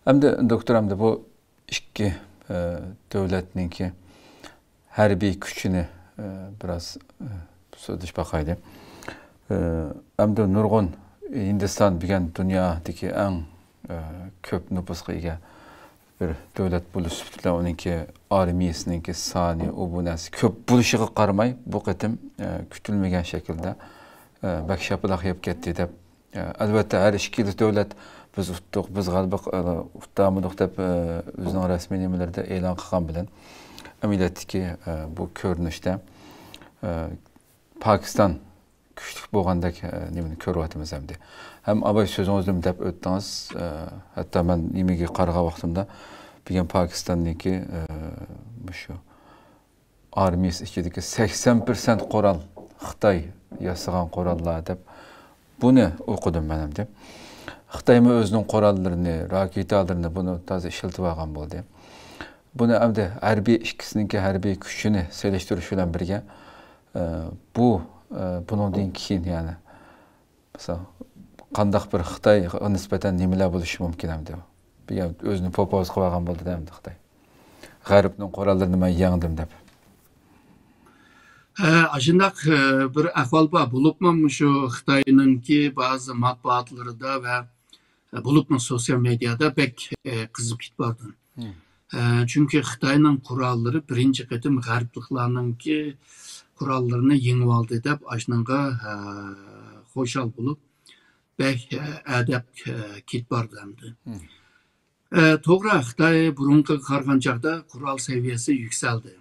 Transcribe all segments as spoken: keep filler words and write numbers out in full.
ئەمدى دوكتور، ئەمدى بۇ ئىككى، ئە، دۆلەتنىڭكى ھەربىي كۈچىنى، ئە، بىراز، ئە، سۆزلىشىپ باقايلى. ئە، ئەمدى نۇرغۇن ھىندىستان دېگەن دۇنيادىكى ئەڭ، ئە، كۆپ نوپۇسقا ئىگە بىر دۆلەت بولۇش سۈپىتى بىلەن ئۇنىڭكى ئارمىيەسىنىڭكى سانى، ئۇ بۇ نەرسە كۆپ بولۇشىغا قارىماي، بۇ قېتىم، ئە، كۈتۈلمىگەن شەكىلدە، ئە، بەك شاپىلاق يەپ كەتتى دەپ، ئە، ئەلۋەتتە، ھەر ئىككىلى دۆلەت «بىز ئۇتتۇق، بىز غەلىبە ق-، ئۇتالمىدۇق» دەپ، ئە، ئۆزىنىڭ رەسمىي نېمىلىرىدە ئېلان قىلغان بىلەن، ئەمەلىيەتتىكى، ئە، بۇ كۆرۈنۈشتە، ئە، پاكىستان كۈچلۈك بولغاندەك، ئە، نېمىنى كۆرۈۋاتىمىز ئەمدى. ھەم ئاباي سۆزىڭىزدىمۇ دەپ ئۆتتىڭىز، ئە، ھەتتا مەن نېمىگە قارىغان ۋاقتىمدا، بۈگۈن پاكىستاننىڭكى، ئە، مۇشۇ ئارمىيەسى ئىچىدىكى سەكسەن پىرسەنت قورال خىتاي ياسىغان قوراللار دەپ بۇنى ئوقۇدۇم مەن ئەمدى. خىتايمۇ ئۆزىنىڭ قوراللىرىنى، راكېتالىرىنى بۇنى تازا ئىشلىتىۋالغان بولدى. بۇنى ئەمدى ھەربىي ئىككىسىنىڭكى ھەربىي كۈچىنى سېلىشتۇرۇش بىلەن بىرگە، ئە، بۇ، ئە، بۇنىڭدىن كېيىن، يەنى، مىسال، قانداق بىر خىتايغا نىسبەتەن نېمىلەر بولۇشى مۇمكىن ئەمدى؟ بۇ يەنە ئۆزىنى پوپوز قىلىۋالغان بولدى ئەمدى خىتاي. غەربنىڭ قوراللىرىنى مەن يەڭدىم دەپ. ھە، ئاشۇنداق، ئە، بىر ئەھۋال بار. بولۇپمۇ مۇشۇ خىتاينىڭكى بەزى مەتبۇئاتلىرىدا ۋە، ئە، بولۇپمۇ سوتسىيال مېدىيادا بەك، ئە، قىزىپ كېتىپ بارىدۇ. ئە، چۈنكى خىتاينىڭ قوراللىرى بىرىنچى قېتىم غەربلىكلەرنىڭكى قوراللىرىنى يېڭىۋالدى دەپ، ئاشۇنىڭغا، ئە، خۇشال بولۇپ، بەك، ئە، ئەدەپ، ئە، كېتىپ بارىدۇ ئەمدى. ئە، توغرا، خىتاي بۇرۇنقىغا قارىغان چاغدا قورال سەۋىيەسى يۈكسەلدى.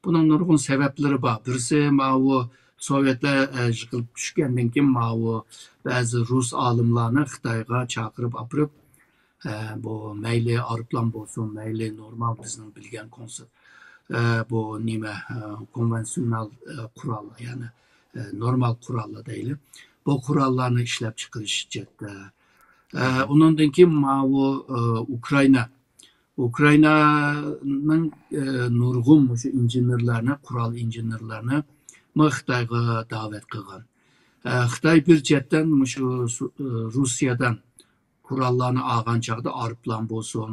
بۇنىڭ نۇرغۇن سەۋەبلىرى بار. بىرسى، ماۋۇ سوۋېتلار، ئە، يىقىلىپ چۈشكەندىن كېيىن ماۋۇ بەزى رۇس ئالىملارنى خىتايغا چاقىرىپ ئاپىرىپ، ئە، بۇ مەيلى ئايروپىلان بولسۇن، مەيلى نورمال بىزنىڭ بىلگەن كونس-، ئە، بۇ نېمە، ئە، كونۋېنسىيونال، ئە، قورال، يەنى، ئە، نورمال قوراللار دەيلى. بۇ قوراللارنى ئىشلەپ چىقىرىش جەھەتتە. ئە، ئۇنىڭدىن كېيىن ماۋۇ، ئە، ئۇكرائىنا. ئۇكرائىنانىڭ، ئە، نۇرغۇن مۇشۇ ئىنژېنېرلارنى، قورال ئىنژېنېرلارنى مۇ خىتايغا دەۋەت قىلغان. ئە، خىتاي بىر جەھەتتىن مۇشۇ سۇ-، ئە، روسىيەدىن قوراللارنى ئالغان چاغدا، ئايروپىلان بولسۇن،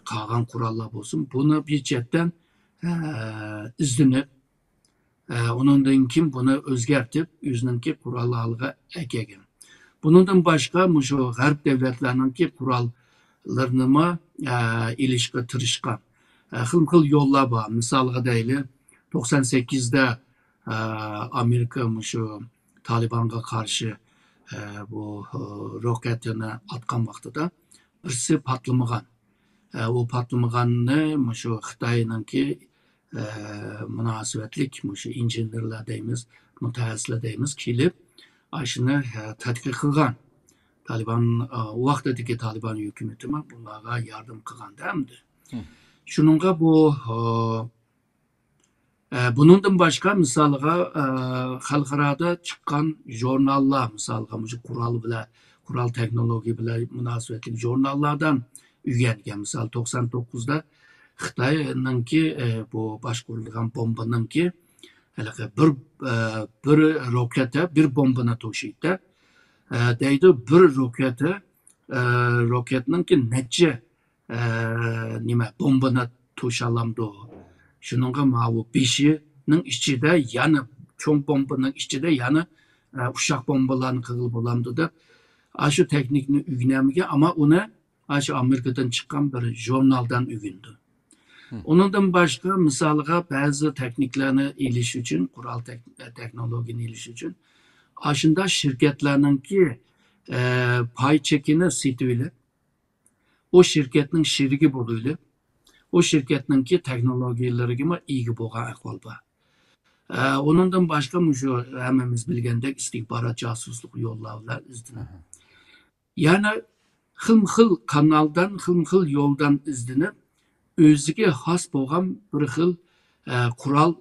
قالغان قوراللار بولسۇن، بۇنى بىر جەھەتتىن، ئە، ئىزدىنىپ، ئە، ئۇنىڭدىن كېيىن بۇنى ئۆزگەرتىپ، ئۆزىنىڭكى قورال ھالىغا ئەكەلگەن. بۇنىڭدىن باشقا، مۇشۇ غەرب دۆلەتلەرنىڭكى قوراللىرىنىمۇ، ئە، ئېلىشقا تىرىشقان. ئە، خىلمۇ خىل يوللار بار. مىسالغا دەيلى، توقسان سەككىزدە، ئە، ئامېرىكا مۇشۇ تالىبانغا قارشى، ئە، بۇ، ئە، روكېتىنى ئاتقان ۋاقتىدا بىرسى پاتلىمىغان. ئە، ئۇ پاتلىمىغاننى مۇشۇ خىتاينىڭكى، ئە، مۇناسىۋەتلىك مۇشۇ ئىنژېنېرلار دەيمىز، مۇتەخەسسىسلەر دەيمىز، كېلىپ، ئاشۇنى، ئە، تەتقىق قىلغان. تالىبان، ئە، ئۇ ۋاقتىدىكى تالىبان ھۆكۈمىتىمۇ بۇلارغا ياردەم قىلغاندا ئەمدى. شۇنىڭغا بۇ، ئە، ئە، بۇنىڭدىن باشقا، مىسالغا، ئە، خەلقئارادا چىققان ژۇرناللار، مىسالغا، مۇشۇ قورال بىلەن، قورال تېخنولوگىيە بىلەن مۇناسىۋەتلىك ژۇرناللاردىن ئۆگەنگەن. مىسال، توقسان توققۇزدا خىتاينىڭكى، ئە، بۇ باشقۇرۇلىدىغان بومبىنىڭكى ھېلىقى بىر، ئە، بىر روكېتا بىر بومبىنى توشۇيدۇ. ئە، دەيدۇ، بىر روكېتا، ئە، روكېتنىڭكى نەچچە ئە، نېمە، بومبىنى توشالامدۇ؟ شۇنىڭغا ماۋۇ بېشىنىڭ ئىچىدە يەنە، چوڭ بومبىنىڭ ئىچىدە يەنە، ئە، ئۇششاق بومبىلارنى قىلغىلى بولامدۇ دەپ، ئاشۇ تېخنىكنى ئۆگىنەلمىگەن، ئەمما ئۇنى ئاشۇ ئامېرىكىدىن چىققان بىر ژۇرنالدىن ئۆگىنىدۇ. ئۇنىڭدىن باشقا، مىسالغا، بەزى تېخنىكلارنى ئېلىش ئۈچۈن، قورال تېخ-، تېخنولوگىيىنى ئېلىش ئۈچۈن، ئاشۇنداق شىركەتلەرنىڭكى، ئە، پاي چېكىنى سېتىۋېلىپ، ئۇ شىركەتنىڭ شېرىكى بولۇۋېلىپ، ئۇ شىركەتنىڭكى تېخنولوگىيەلىرىگىمۇ ئىگە بولغان ئەھۋال بار. ئە، ئۇنىڭدىن باشقا مۇشۇ ھەممىمىز بىلگەندەك ئىستىخبارات جاسۇسلۇق يوللار بىلەن ئىزدىنىپ. يەنى خىلمۇ خىل قانالدىن، خىلمۇ خىل يولدىن ئىزدىنىپ، ئۆزىگە خاس بولغان بىر خىل، ئە، قورال،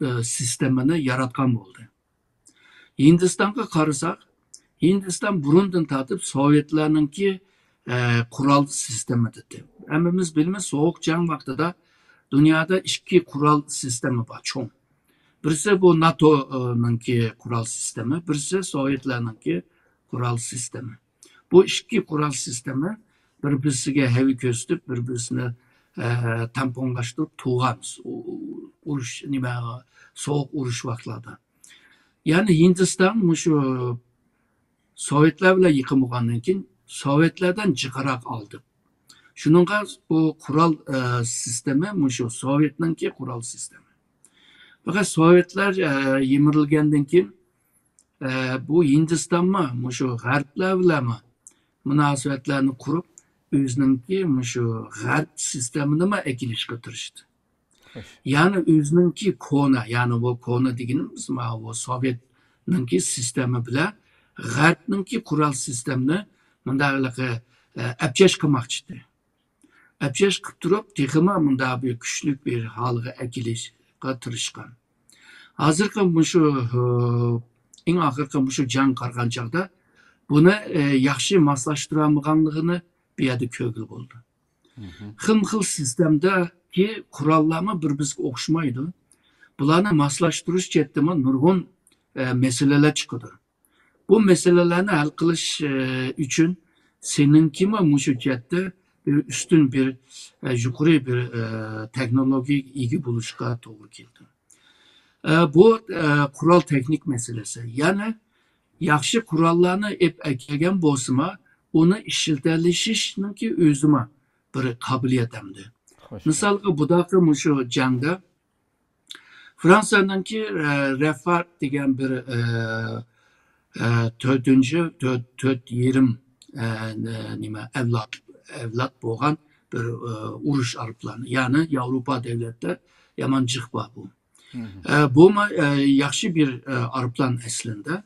ئە، سىستېمىنى ياراتقان بولدى. ھىندىستانغا قارىساق، ھىندىستان بۇرۇندىن تارتىپ سوۋېتلارنىڭكى، ئە، قورال سىستېمىدىتى. ھەممىمىز بىلىمىز، سوغۇق جەڭ ۋاقتىدا دۇنيادا ئىككى قورال سىستېما بار، چوڭ. بىرسى بۇ ناتونىڭكى قورال سىستېمى، بىرسى سوۋېتلارنىڭكى قورال سىستېمى. بۇ ئىككى قورال سىستېمى بىر-بىرسىگە ھەيۋە كۆرسىتىپ، بىر-بىرسىنى، ئە، تەڭپۇڭلاشتۇرۇپ تۇغان ئۇ-، ئۇرۇش، نېمە، سوغۇق ئۇرۇش ۋاقىتلاردا. يەنى ھىندىستان مۇشۇ سوۋېتلار بىلەن يېقىن بولغاندىن كېيىن، سوۋېتلاردىن جىقراق ئالدى. شۇنىڭغا بۇ قورال، ئە، سىستېما مۇشۇ سوۋېتنىڭكى قورال سىستېما. پەقەت سوۋېتلار، ئە، يىمىرىلگەندىن كېيىن، ئە، بۇ ھىندىستانمۇ مۇشۇ غەربلەر بىلەنمۇ مۇناسىۋەتلەرنى قۇرۇپ، ئۆزىنىڭكى مۇشۇ غەرب سىستېمىنىمۇ ئەكېلىشكە تىرىشتى. خوش. يەنى ئۆزىنىڭكى كونا، يەنى بۇ كونا دېگىنىمىز ماۋۇ سوۋېتنىڭكى سىستېما بىلەن غەربنىڭكى قورال سىستېمىنى مۇنداق ھېلىقى، ئە، ئەپچەش قىلماقچى ئىدى. ئەپچەش قىلىپ تۇرۇپ، تېخىمۇ مۇنداق بىر كۈچلۈك بىر ھالغا ئەكېلىشقا تىرىشقان. ھازىرقى مۇشۇ، ئە، ئەڭ ئاخىرقى مۇشۇ جەڭ قارىغان چاغدا بۇنى، ئە، ياخشى ماسلاشتۇرالمىغانلىقىنى بۇ يەردە كۆرگىلى بولىدۇ. مهم. خىلمۇ خىل سىستېمىدىكى قوراللارمۇ بىر-بىرىگە ئوخشىمايدۇ. بۇلارنى ماسلاشتۇرۇش جەھەتتىمۇ نۇرغۇن، ئە، مەسىلىلەر چىقىدۇ. بۇ مەسىلىلەرنى ھەل قىلىش، ئە، ئۈچۈن سېنىڭكىمۇ مۇشۇ جەھەتتە بىر ئۈستۈن بىر، ئە، يۇقىرى بىر، ئە، تېخنولوگىيەگە ئىگە بولۇشقا توغرا كېلىدۇ. ئە، بۇ، ئە، قورال تېخنىك مەسىلىسى. يەنى ياخشى قوراللارنى ئېپ ئەكەلگەن بولسىمۇ، ئۇنى ئىشلىتەلىشىشنىڭكى ئۆزىمۇ بىر قابىلىيەت ئەمدى. خوش. مىسالغا، بۇداقى مۇشۇ جەڭدە فرانسىيەنىڭكى، ئە، رەفار دېگەن بىر، ئە، ئە، تۆتىنچى، تۆت، تۆت يېرىم، ئە، نېمە، ئەۋلاد، ئەۋلاد بولغان بىر، ئە، ئۇرۇش ئايروپىلانى. يەنى ياۋروپا دۆلەتتە يامان جىق بار بۇ. مهم. ئە، بۇمۇ، ئە، ياخشى بىر، ئە، ئايروپىلان ئەسلىندە.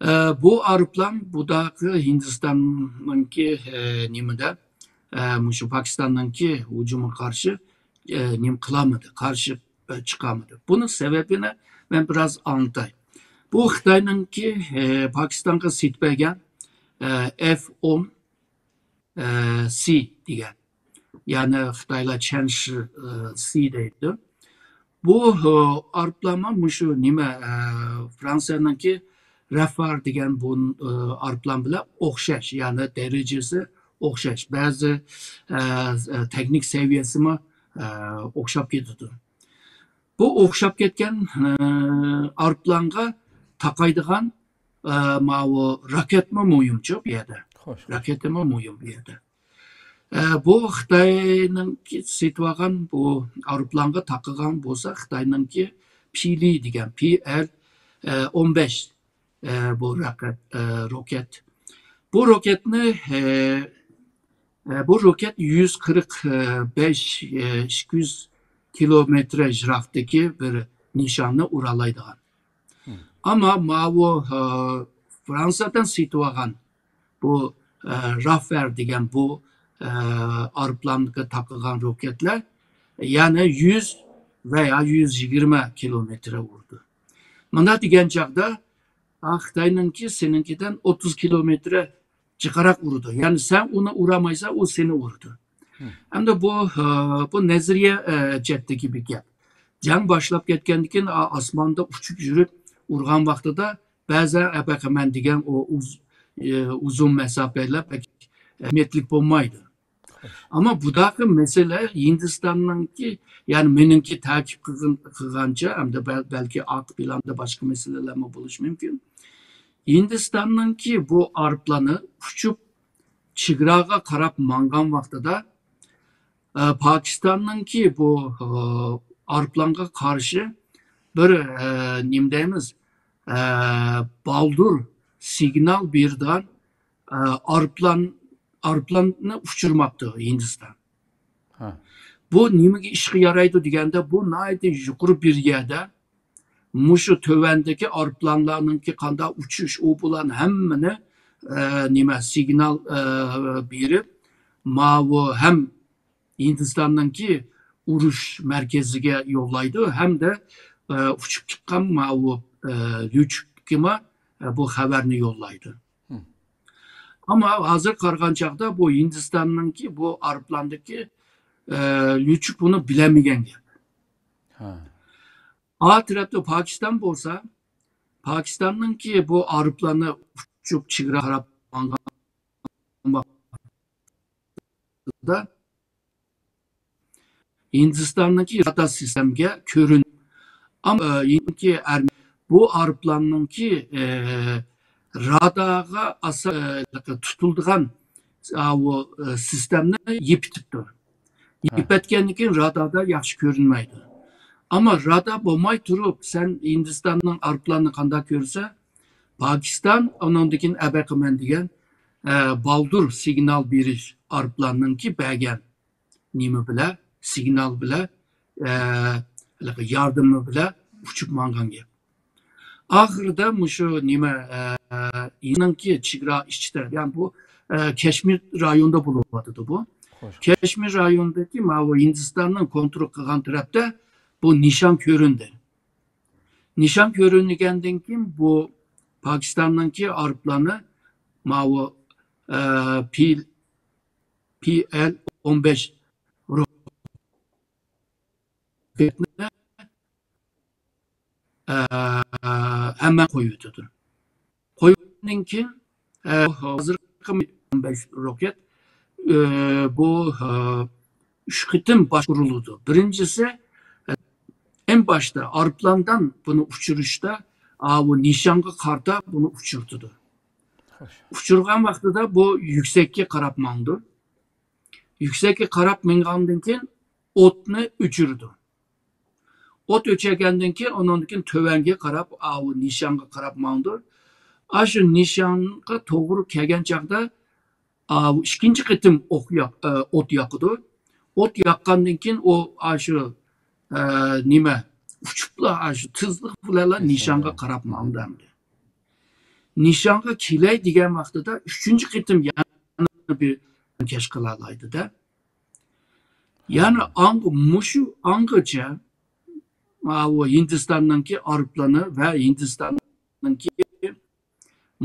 ئە، بۇ ئايروپىلان بۇداقى ھىندىستاننىڭكى، ئە، نېمىدە، ئە، مۇشۇ پاكىستاننىڭكى ھۇجۇمىغا قارشى، ئە، نېمە قىلالمىدى، قارشى، ئە، چىقالمىدى. بۇنىڭ سەۋەبىنى مەن بىراز ئاڭلىتاي. بۇ خىتاينىڭكى، ئە، پاكىستانغا سېتىپ بەرگەن، ئە، ئېف ئون، ئە، سى دېگەن. يەنى خىتايلار چيەنشى، ئە، سى دەيدۇ. بۇ، ئە، ئايروپىلانمۇ مۇشۇ نېمە، ئە، فرانسىيەنىڭكى رەفار دېگەن بۇ، ئە، ئايروپىلان بىلەن ئوخشاش، يەنى دەرىجىسى ئوخشاش. بەزى، ئە، ئە، تېخنىك سەۋىيەسىمۇ، ئە، ئوخشاپ كېتىدۇ. بۇ ئوخشاپ كەتكەن، ئە، ئايروپىلانغا تاقايدىغان، ئە، ماۋۇ راكېتمۇ مۇھىمچۇ بۇ يەردە. خوش، خوش. راكېتىمۇ مۇھىم بۇ يەردە. ئە، بۇ خىتاينىڭكى سېتىۋالغان بۇ ئايروپىلانغا تاقىغان بولسا خىتاينىڭكى پىلى دېگەن، پى ئېل، ئە، ئون بەش، ئە، بۇ راكېت، ئە، روكېت. بۇ روكېتنى، ئە، ئە، بۇ روكېت يۈز قىرىق بەش، ئە، ئىككى يۈز كىلومېتىر يىراقتىكى بىر نىشاننى ئۇرالايدىغان. مم. ئەمما ماۋۇ، ئە، فرانسىيەدىن سېتىۋالغان بۇ، ئە، رافەر دېگەن بۇ، ئە، ئايروپىلانغا تاقىغان روكېتلار يەنە يۈز ۋە يا يۈز يىگىرمە كىلومېتىر ئۇرىدۇ. مۇنداق دېگەن چاغدا، ئا، خىتاينىڭكى سېنىڭكىدىن ئوتتۇز كىلومېتىر جىقراق ئۇرىدۇ. يەنى سەن ئۇنى ئۇرالمايسەن، ئۇ سېنى ئۇرىدۇ. مم. ئەمدى بۇ، ئە، بۇ نەزەرىيە، ئە، جەھەتتىكى بىر گەپ. جەڭ باشلاپ كەتكەندىن كېيىن، ئا-، ئاسماندا ئۇچۇپ يۈرۈپ ئۇرغان ۋاقتىدا بەزەن ئەپەقە مەن دېگەن ئۇ ئۇز-، ئە، ئۇزۇن مەساپىلەر بەك ئەھمىيەتلىك بولمايدۇ. ئەمما بۇداقى مەسىلە ھىندىستاننىڭكى، يەنى مېنىڭكى تەكىت قىلغىن-، قىلغانچە، ئەمدى بەل-، بەلكى ئارقا پىلاندا باشقا مەسىلىلەرمۇ بولۇشى مۇمكىن. ھىندىستاننىڭكى بۇ ئايروپىلانى ئۇچۇپ چېگراغا قاراپ ماڭغان ۋاقتىدا، ئە، پاكىستاننىڭكى بۇ، ئە، ئايروپىلانغا قارشى بىر، ئە، نېمە دەيمىز، ئە، بالدۇر سىگنال بېرىدىغان، ئە، ئايروپىلان، ئايروپىلاننى ئۇچۇرماپتۇ ھىندىستان. ھە. بۇ نېمىگە ئىشقا يارايدۇ دېگەندە، بۇ ناھايىتى يۇقىرى بىر يەردە مۇشۇ تۆۋەندىكى ئايروپىلانلارنىڭكى قانداق ئۇچۇش، ئۇ بۇلارنى ھەممىنى، ئە، نېمە، سىگنال، ئە، بېرىپ، ماۋۇ ھەم ھىندىستاننىڭكى ئۇرۇش مەركىزىگە يوللايدۇ، ھەمدە، ئە، ئۇچۇپ چىققان ماۋۇ، ئە، لۈچۈككىمۇ، ئە، بۇ خەۋەرنى يوللايدۇ. ھىم. ئەمما ھازىر قارىغان چاغدا بۇ ھىندىستاننىڭكى بۇ ئايروپىلاندىكى، ئە، لۈچۈك بۇنى بىلەلمىگەن گەپ. ھە. ئا تەرەپتە پاكىستان بولسا، پاكىستاننىڭكى بۇ ئايروپىلانى ئۇچۇپ چېگرا قاراپ ماڭغان ھالدا ھىندىستاننىڭكى رادار سىستېمىگە كۆرۈن-، ئەمما، ئە، ھىندىستاننىڭكى ئارمىيە بۇ ئايروپىلاننىڭكى، ئە، رادارغا ئاسا-، ئە، تۇتۇلىدىغان، ئاۋۇ، ئە، سىستېمىنى يېپىتىپتۇ. ھە. يېپەتكەندىن كېيىن راداردا ياخشى كۆرۈنمەيدۇ. ئەمما رادار بولماي تۇرۇپ، سەن ھىندىستاننىڭ ئايروپىلانىنى قانداق كۆرسە، پاكىستان ئۇنىڭدىن كېيىن ئەبەقىمەن دېگەن، ئە، بالدۇر سىگنال بېرىش ئايروپىلاننىڭكى بەرگەن نېمە بىلەن، سىگنال بىلەن، ئە، ھېلىقى ياردىمى بىلەن ئۇچۇپ ماڭغان گەپ. ئاخىرىدا مۇشۇ نېمە، ئە، ئىنىڭكى چېگرا ئىچىدە، يەنى بۇ، ئە، كەشمىر رايونىدا بولۇۋاتىدۇ بۇ. خوش. كەشمىر رايونىدىكى ماۋۇ ھىندىستاننىڭ كونترول قىلغان تەرەپتە بۇ نىشان كۆرۈندى. نىشان كۆرۈنگەندىن كېيىن بۇ پاكىستاننىڭكى ئايروپىلانى ماۋۇ، ئە، پىل-، پىئېل ئون بەش روكېتنى، ئە، ھەممە قويۇۋېتىدۇ. قويغاندىن كېيىن، ئە، ھازىرقى ئون بەش روكېت، ئە، بۇ، ئە، ئۈچ قېتىم باشقۇرۇلىدۇ. بىرىنچىسى، ئە، ئەڭ باشتا ئايروپىلاندىن بۇنى ئۇچۇرۇشتا، ئاۋۇ نىشانغا قارىتا بۇنى ئۇچۇرتىدۇ. خوش. ئۇچۇرغان ۋاقتىدا بۇ يۈكسەككە قاراپ ماڭىدۇ. يۈكسەككە قاراپ ماڭغاندىن كېيىن ئوتنى ئۆچۈرىدۇ. ئوت ئۆچۈرگەندىن كېيىن، ئۇنىڭدىن كېيىن تۆۋەنگە قاراپ، ئاۋۇ نىشانغا قاراپ ماڭىدۇ. ئاشۇ نىشانغا توغرا كەلگەن چاغدا، ئاۋۇ ئىككىنچى قېتىم ئوق ياق-، ئە، ئوت ياقىدۇ. ئوت ياققاندىن كېيىن ئۇ ئاشۇ، ئە، نېمە، ئۇچۇپلا ئاشۇ تېزلىق بىلەنلا نىشانغا قاراپ ماڭىدۇ ئەمدى. نىشانغا كېلەي دېگەن ۋاقتىدا ئۈچىنچى قېتىم يەنە بىر كەش قىلالايدۇ-دە. يەنى ئاڭ-، مۇشۇ ئاڭغىچە، ماۋۇ ھىندىستاننىڭكى ئايروپىلانى ۋە ھىندىستاننىڭكى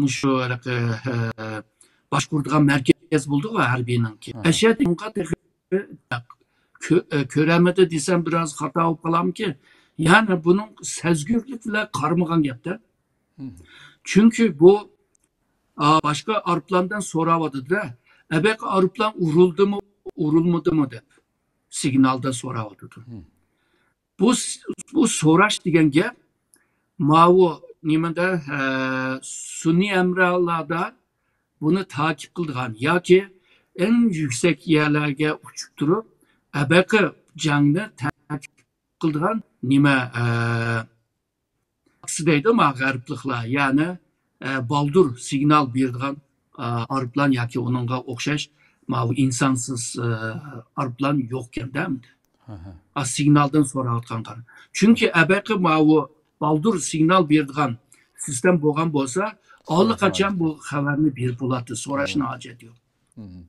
مۇشۇ ھېلىقى، ھە، باشقۇرىدىغان مەركەز بولدىغۇ ھەربىينىڭكى. ھە. ئەشەددە ئۇنىڭغا تېخى كۆ-، ئە، كۆرەلمىدى دېسەم بىراز خاتا بولۇپ قالامكى. يەنى بۇنىڭ سەزگۈرلۈك بىلەن قارىمىغان گەپتە. ھە. چۈنكى بۇ، ئا، باشقا ئايروپىلاندىن سوراۋاتىدۇ-دە، ئەبەقى ئايروپىلان ئۇرۇلدىمۇ، ئۇرۇلمىدىمۇ دەپ سىگنالدا سوراۋاتىدۇ. ھە. بۇ، بۇ سوراش دېگەن گەپ ماۋۇ نېمىدە، ئە، سۈنئىي ھەمراھلاردا بۇنى تاكىپ قىلىدىغان ياكى ئەڭ يۈكسەك يەرلەرگە ئۇچۇپ تۇرۇپ، ئەبەقى جەڭنى تاكىپ قىلىدىغان نېمە، ئە، تاكسى دەيدۇ ما غەربلىكلەر، يەنى، ئە، بالدۇر سىگنال بېرىدىغان، ئە، ئايروپىلان ياكى ئۇنىڭغا ئوخشاش ماۋۇ ئىنسانسىز، ئە، ئايروپىلان يوقكەن-دە ئەمدى. ھە، ھە. ئا، سىگنالدىن سوراۋاتقان قارا. چۈنكى ئەبەقى ماۋۇ بالدۇر سىگنال بېرىدىغان سىستېما بولغان بولسا، ئاللىقاچان بۇ خەۋەرنى بېرىپ بولاتتى، سوراشنىڭ ھاجەت يوق. مم.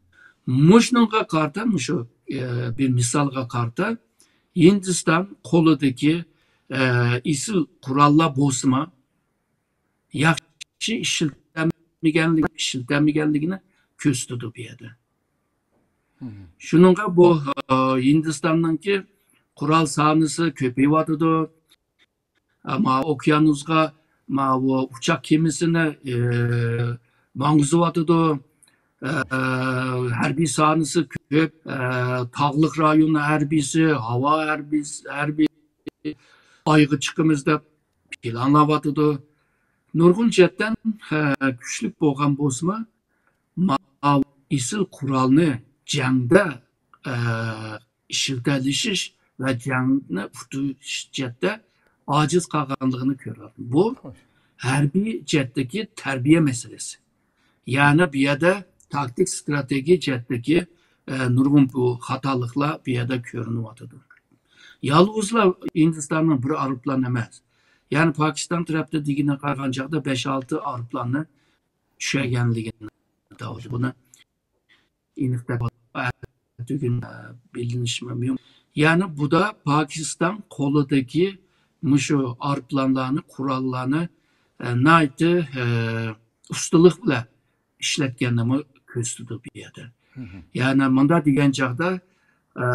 مۇشۇنىڭغا قارىتا، مۇشۇ، ئە، بىر مىسالغا قارىتا، ھىندىستان قولىدىكى، ئە، ئېسىل قوراللار بولسىمۇ، ياخشى ئىشلىتەلمىگەنلىك-، ئىشلىتەلمىگەنلىكىنى كۆرسىتىدۇ بۇ يەردە. مم. شۇنىڭغا بۇ، ئە، ھىندىستاننىڭكى قورال سانىسى كۆپىيىۋاتىدۇ. ئە، ما ئوكيانۇسقا ماۋۇ ئۇچاق كېمىسىنى، ئى، ماڭغۇزۇۋاتىدۇ. ئە، ھەربىي سانىسى كۆپ. ئە، تاغلىق رايون ھەربىيسى، ھاۋا ھەربىيسى، ھەربىي ئايغا چىقىمىز دەپ پىلانلاۋاتىدۇ. نۇرغۇن جەھەتتىن، ئە، كۈچلۈك بولغان بولسىمۇ، ماۋۇ ئېسىل قورالنى جەڭدە، ئە، ئىشلىتەلىشىش ۋە جەڭنى ئۇتۇش جەھەتتە ئاجىز قالغانلىقىنى كۆرۈۋاتىمىز. بۇ ھەربىي جەھەتتىكى تەربىيە مەسىلىسى. يەنى بۇ يەردە تاكتىك ستراتېگىيە جەھەتتىكى، ئە، نۇرغۇن بۇ خاتالىقلار بۇ يەردە كۆرۈنۈۋاتىدۇ. يالغۇزلا ھىندىستاننىڭ بىر ئايروپىلانى ئەمەس. يەنى پاكىستان تەرەپتە دېگىنىگە قارىغان چاغدا بەش-ئالتە ئايروپىلاننى چۈشۈرگەنلىكىنى دەۋاتىدۇ. بۇنى ئېنىق دەپ ئەتىگۈن، ئە، بىلىنىشى مۇمكىن. يەنى بۇدا پاكىستان قولىدىكى مۇشۇ ئايروپىلانلارنى، قوراللارنى، ئە، ناھايىتى، ئە، ئۇستىلىق بىلەن ئىشلەتكەننىمۇ كۆرسىتىدۇ بۇ يەردە. مم. يەنى مۇنداق دېگەن چاغدا، ئە،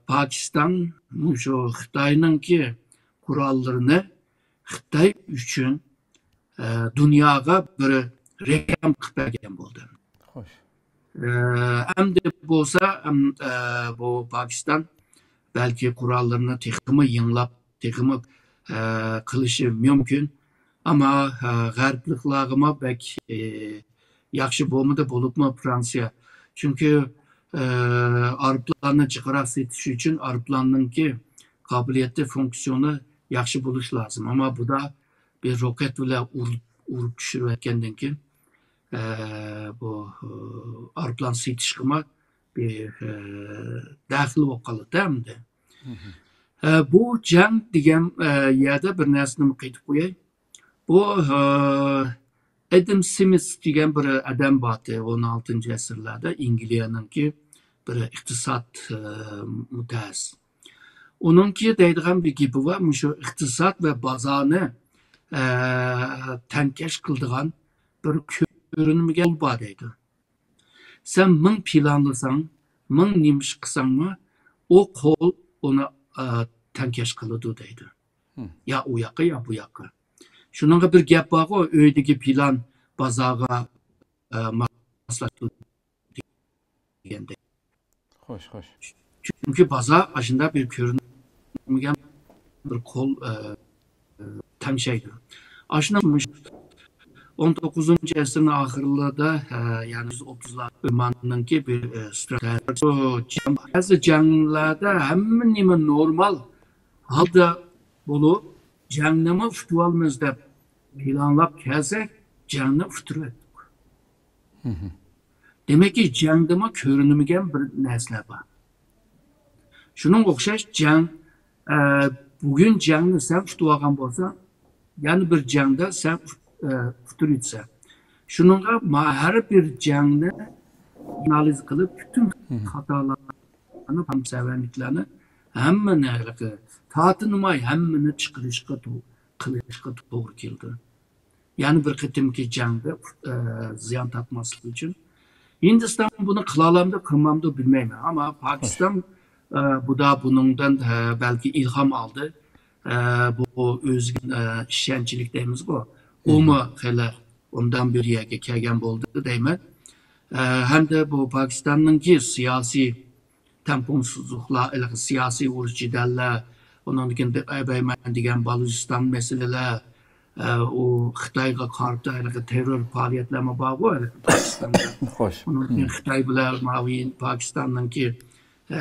پاكىستان مۇشۇ خىتاينىڭكى قوراللىرىنى خىتاي ئۈچۈن، ئە، دۇنياغا بىر رېكلام قىلىپ بەرگەن بولدى. خوش. ئەمدى بولسا، ئەم، ئە، بۇ پاكىستان بەلكى قوراللىرىنى تېخىمۇ يېڭىلاپ، تېخىمۇ، ئە، قىلىشى مۇمكىن. ئەمما، ئە، غەربلىكلارغىمۇ بەك، ئە، ياخشى بولمىدى، بولۇپمۇ فرانسىيە. چۈنكى، ئە، ئايروپىلاننى جىقراق سېتىش ئۈچۈن ئايروپىلاننىڭكى قابىلىيىتى، فۇنكسىيونى ياخشى بولۇشى لازىم. ئەمما بۇدا بىر روكەت بىلەن ئۇر-، ئۇرۇپ چۈشۈرۈۋەتكەندىن كېيىن، ئە، بۇ، ئە، ئايروپىلان سېتىشقىمۇ بىر، ئە، دەخلى بولۇپ قالىدۇ ئەمدى. ئە، بۇ جەڭ دېگەن، ئە، يەردە بىر نەرسىنى قېيتىپ قوياي. بۇ، ئە، ئادام سمىس دېگەن بىر ئادەم بارتى، ئون ئالتىنچى ئەسىرلەردە ئەنگلىيەنىڭكى بىر ئىقتىساد، ئە، مۇتەخەسسىسى. ئۇنىڭكى دەيدىغان بىر گېپى بار، مۇشۇ ئىقتىساد ۋە بازارنى، ئە، تەڭكەش قىلىدىغان بىر كۆرۈنمىگەن قول بار دەيدۇ. سەن مىڭ پىلانلىساڭ، مىڭ نېمە ئىش قىلساڭمۇ، ئۇ قول ئۇنى، ئە، تەڭكەش قىلىدۇ دەيدۇ. يا ئۇ ياققا، يا بۇ ياققا. شۇنىڭغا بىر گەپ بارغۇ، ئۆيدىكى پىلان بازارغا، ئە، ماسلاشتۇر دېگەندەك. خوش، خوش. چۈنكى بازار ئاشۇنداق بىر كۆرۈنمىگەن بىر قول، ئە، ئە، تەڭشەيدۇ. ئاشۇنداق مۇش-، ئون توققۇزىنچى ئەسىرنىڭ ئاخىرلىرىدا، ئە، يەنى يۈز ئوتتۇزلار ئۆمەرنىڭكى بىر، ئە، ستراتېگىيە. بەزى جەڭلەردە ھەممە نېمە نورمال ھالدا بولۇپ، جەڭنىمۇ ئۇتۇۋالىمىز دەپ پىلانلاپ كەلسەك، جەڭنى ئۇتتۇرۇۋەتتۇق. دېمەككى، جەڭدىمۇ كۆرۈنمىگەن بىر نەرسىلەر بار. شۇنىڭغا ئوخشاش جەڭ، ئە، بۈگۈن جەڭنى سەن ئۇتۇۋالغان بولساڭ، يەنە بىر جەڭدە سەن ئۇت-، ئە، ئۇتتۇرۇۋېتىسەن. شۇنىڭغا ما-، ھەر بىر جەڭنى ئانالىز قىلىپ، پۈتۈن خاتالارنى، سەۋەنلىكلەرنى، ھەممىنى ھېلىقى تارتىنماي ھەممىنى چىقىرىشقا تو-، قىلىشقا توغرا كېلىدۇ. يەنە بىر قېتىمكى جەڭدە، ئە، زىيان تارتماسلىق ئۈچۈن. ھىندىستان بۇنى قىلالامدۇ، قىلمامدۇ بىلمەيمەن. ئەمما پاكىستان، ئە، بۇدا بۇنىڭدىن، ئە، بەلكى ئىلھام ئالدى. ئە، بۇ ئۆزىگە، ئە، ئىشەنچلىك دەيمىزغۇ. ئۇمۇ خېلى ئۇنداق بىر يەرگە كەلگەن بولدى دەيمەن. ئە، ھەمدە بۇ پاكىستاننىڭكى سىياسىي تەڭپۇڭسىزلىقلار، ھېلىقى سىياسىي ئۇرۇش جېدەللەر، ئۇنىڭدىن كېيىن بەيمەن دېگەن بالۇچىستان مەسىلىلەر، ئە، ئۇ خىتايغا قارىتا ھېلىقى تېررور پائالىيەتلەرمۇ بارغۇ، ھېلىقى پاكىستاندا. خوش. ئۇنىڭدىن كېيىن خىتاي بىلەن ماۋۇ پاكىستاننىڭكى، ئە،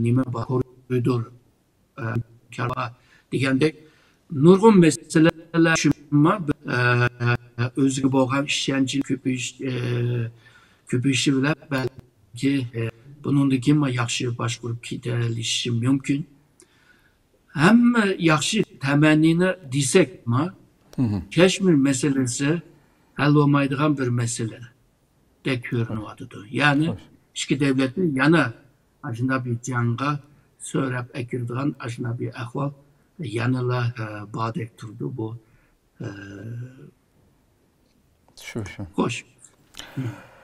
نېمە بار، كورىدور، ئە، كارۋا دېگەندەك نۇرغۇن مەسىلىلەر شۇمۇ، ئە، ئۆزىگە بولغان ئىشەنچ كۆپىيىش، ئە، كۆپىيىشى بىلەن بەلكى، ئە، بۇنىڭدىن كېيىن ياخشى باشقۇرۇپ كېتەلىشى مۇمكىن. ھەممە ياخشى تەمەننىنى دېسەكمۇ، كەشمىر مەسىلىسى ھەل بولمايدىغان بىر مەسىلە دەك كۆرۈنۈۋاتىدۇ. يەنى ئىككى دۆلەتنى يەنە ئاشۇنداق بىر جەڭگە سۆرەپ ئەكىرىدىغان ئاشۇنداق بىر ئەھۋال يەنىلا، ئە، باردەك تۇرىدۇ. بۇ، ئە، شۇ، شۇ. خوش.